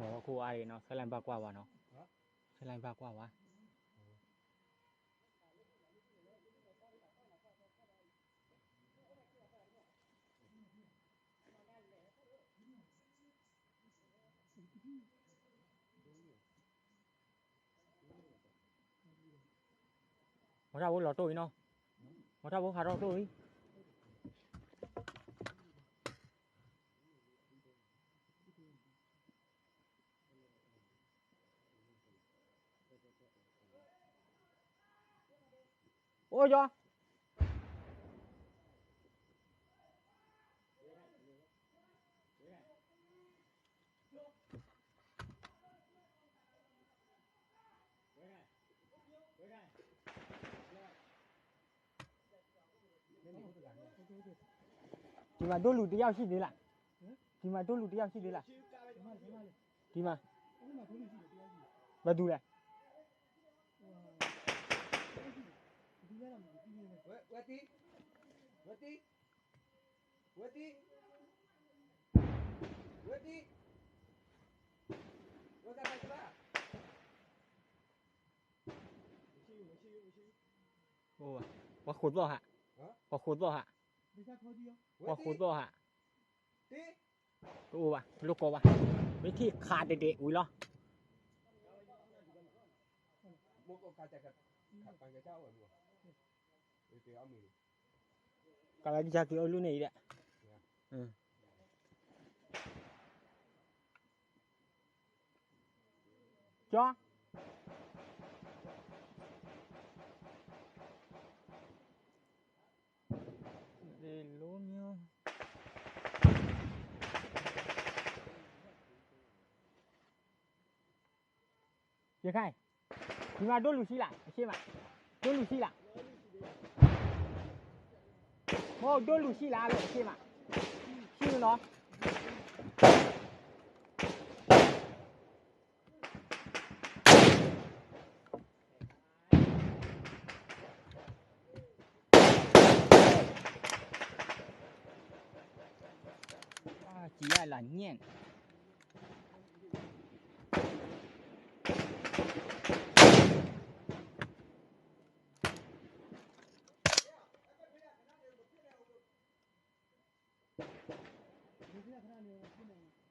ခိၣ်အါဂ့ၤနီၤ ဆဲးလၢဘၣ်ကွၢ်ဝဲနီၤ, ဆဲးလၢဘၣ်ကွၢ်ဝဲ မီထၣ်ဖိလီၤတိၢ်အံၤနီၤ, မီထၣ်ဖိဟးထီၣ်တိၢ်အံၤ အိၣ်ယီၤ ဒီမှာ ဒိလူတယောက်ရှိသေးလား, ဒီမှာ ဒိလူတယောက်ရှိသေးလား, ဒီမှာ ဘယ်သူလဲ, ဝဲတီ ဝဲတီ ဝဲတီ ဝဲတီ ဝဲတီ ပှၤဃိးသီၣ်ဟး, ပှၤဃိးသီၣ်ဟး, ပှၤဃိးသီၣ်ဟး, တအိၣ်ဘၣ် တလိၣ်ကိးဘၣ်, မ့ၢ်ထံၣ်ခးတဒဲးဝံၤလီၤ, ကလၤကစၢ်က့ၤအိၣ်လူန့ၣ်အံၤဒဲး, ကၠီ လိမ့ၢ် ရခိုင် ဒီမှာ ဒိလူရှိလား အရှေ့မှာ ဒိလူရှိလား မဟုတ် ဒိလူရှိလားလို့ အရှေ့မှာ ရှိလို့နော် အာ ကျည်ကလာညံ့ မ့ၢ်ခရၣ်န့ၣ်